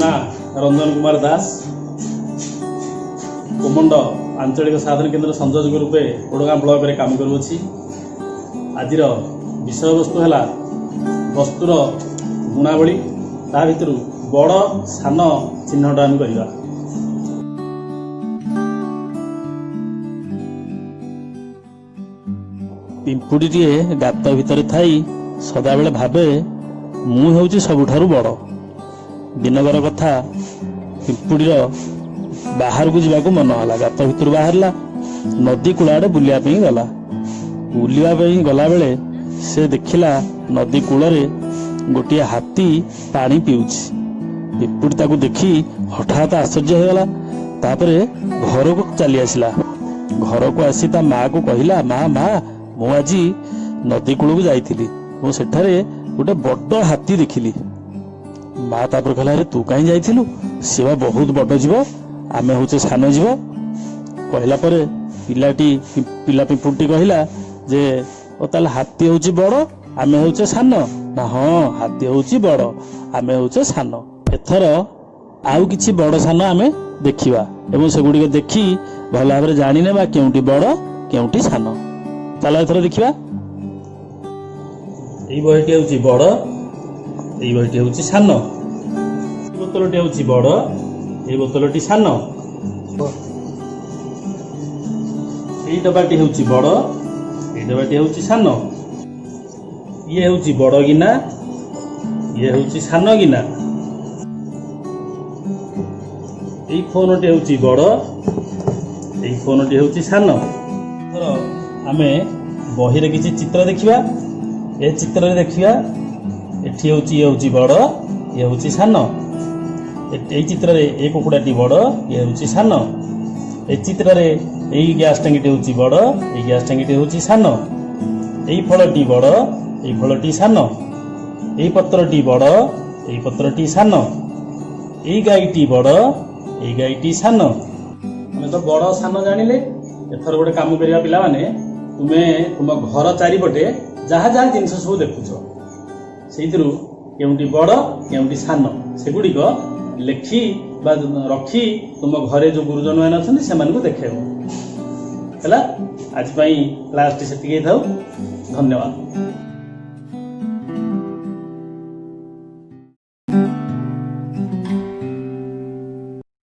ନାଁ ରଞ୍ଜନ କୁମାର ଦାସ, କୋମଣ୍ଡ ଆଞ୍ଚଳିକ ସାଧନ କେନ୍ଦ୍ର ସଂଯୋଜକ ରୂପେ ଓଡ଼ଗାଁ ବ୍ଲକରେ କାମ କରୁଅଛି। ଆଜିର ବିଷୟବସ୍ତୁ ହେଲା ବସ୍ତୁର ଗୁଣାବଳୀ। ତା ଭିତରୁ ବଡ଼ ସାନ ଚିହ୍ନଟ ଆମେ କରିବା। ପିମ୍ପୁଡ଼ିଟିଏ ଗାତ ଭିତରେ ଥାଇ ସଦାବେଳେ ଭାବେ, ମୁଁ ହେଉଛି ସବୁଠାରୁ ବଡ଼। ଦିନକର କଥା, ପିମ୍ପୁଡ଼ିର ବାହାରକୁ ଯିବାକୁ ମନ ହେଲା। ଗାତ ଭିତରୁ ବାହାରିଲା, ନଦୀ କୂଳ ଆଡ଼େ ବୁଲିବା ପାଇଁ ଗଲା। ବୁଲିବା ପାଇଁ ଗଲାବେଳେ ସେ ଦେଖିଲା, ନଦୀ କୂଳରେ ଗୋଟିଏ ହାତୀ ପାଣି ପିଉଛି। ପିମ୍ପୁଡ଼ି ତାକୁ ଦେଖି ହଠାତ୍ ଆଶ୍ଚର୍ଯ୍ୟ ହେଇଗଲା। ତାପରେ ଘରକୁ ଚାଲି ଆସିଲା। ଘରକୁ ଆସି ତା ମାଆକୁ କହିଲା, "ମା, ମା, ମୁଁ ଆଜି ନଦୀ କୂଳକୁ ଯାଇଥିଲି। ମୁଁ ସେଠାରେ ଗୋଟେ ବଡ ହାତୀ ଦେଖିଲି।" ମା ତାପରେ କହିଲା, "ଆରେ, ତୁ କାହିଁ ଯାଇଥିଲୁ? ସେ ବା ବହୁତ ବଡ ଜୀବ, ଆମେ ହଉଛେ ସାନ ଜୀବ।" କହିଲା ପରେ ପିଲାଟି ପିଲା ପିମ୍ପୁଡ଼ିଟି କହିଲା ଯେ, "ଓ, ତାହେଲେ ହାତୀ ହଉଛି ବଡ, ଆମେ ହଉଛେ ସାନ?" ନା, "ହଁ, ହାତୀ ହଉଛି ବଡ, ଆମେ ହଉଛେ ସାନ।" ଏଥର ଆଉ କିଛି ବଡ ସାନ ଆମେ ଦେଖିବା ଏବଂ ସେଗୁଡ଼ିକ ଦେଖି ଭଲ ଭାବରେ ଜାଣିନେବା କେଉଁଟି ବଡ, କେଉଁଟି ସାନ। ଚାଲ, ଏଥର ଦେଖିବା। ଏଇ ବହିଟି ହେଉଛି ବଡ, ଏଇ ବହିଟି ହେଉଛି ସାନ। ଏଇ ବୋତଲଟି ହେଉଛି ବଡ, ଏଇ ବୋତଲଟି ସାନ। ଏଇ ଡବାଟି ହେଉଛି ବଡ, ଏଇ ଡବାଟି ହେଉଛି ସାନ। ଇଏ ହେଉଛି ବଡ ଗିନା, ଇଏ ହେଉଛି ସାନ ଗିନା। ଏଇ ଫୋନଟି ହେଉଛି ବଡ, ଏଇ ଫୋନଟି ହେଉଛି ସାନ। ଏଥର ଆମେ ବହିରେ କିଛି ଚିତ୍ର ଦେଖିବା। ଏ ଚିତ୍ରରେ ଦେଖିବା, ଏଠି ହେଉଛି, ଇଏ ହେଉଛି ବଡ, ଇଏ ହେଉଛି ସାନ। ଏଇ ଚିତ୍ରରେ ଏ କୁକୁଡ଼ାଟି ବଡ, ଇଏ ହେଉଛି ସାନ। ଏ ଚିତ୍ରରେ ଏଇ ଗ୍ୟାସ୍ ଟାଙ୍କିଟି ହେଉଛି ବଡ, ଏଇ ଗ୍ୟାସ୍ ଟାଙ୍କିଟି ହେଉଛି ସାନ। ଏଇ ଫଳଟି ବଡ, ଏଇ ଫଳଟି ସାନ। ଏଇ ପତ୍ରଟି ବଡ, ଏଇ ପତ୍ରଟି ସାନ। ଏଇ ଗାଈଟି ବଡ, ଏଇ ଗାଈଟି ସାନ। ଆମେ ତ ବଡ ସାନ ଜାଣିଲେ। ଏଥର ଗୋଟେ କାମ କରିବା ପିଲାମାନେ। ତୁମେ ତୁମ ଘର ଚାରିପଟେ ଯାହା ଯାହା ଜିନିଷ ସବୁ ଦେଖୁଛ, ସେଇଥିରୁ କେଉଁଟି ବଡ, କେଉଁଟି ସାନ, ସେଗୁଡ଼ିକ ଲେଖି ବା ରଖି ତୁମ ଘରେ ଯୋଉ ଗୁରୁଜନ ମାନେ ଅଛନ୍ତି, ସେମାନଙ୍କୁ ଦେଖେଇବ। ହେଲା, ଆଜି ପାଇଁ କ୍ଲାସଟି ସେତିକି ହେଇଥାଉ। ଧନ୍ୟବାଦ।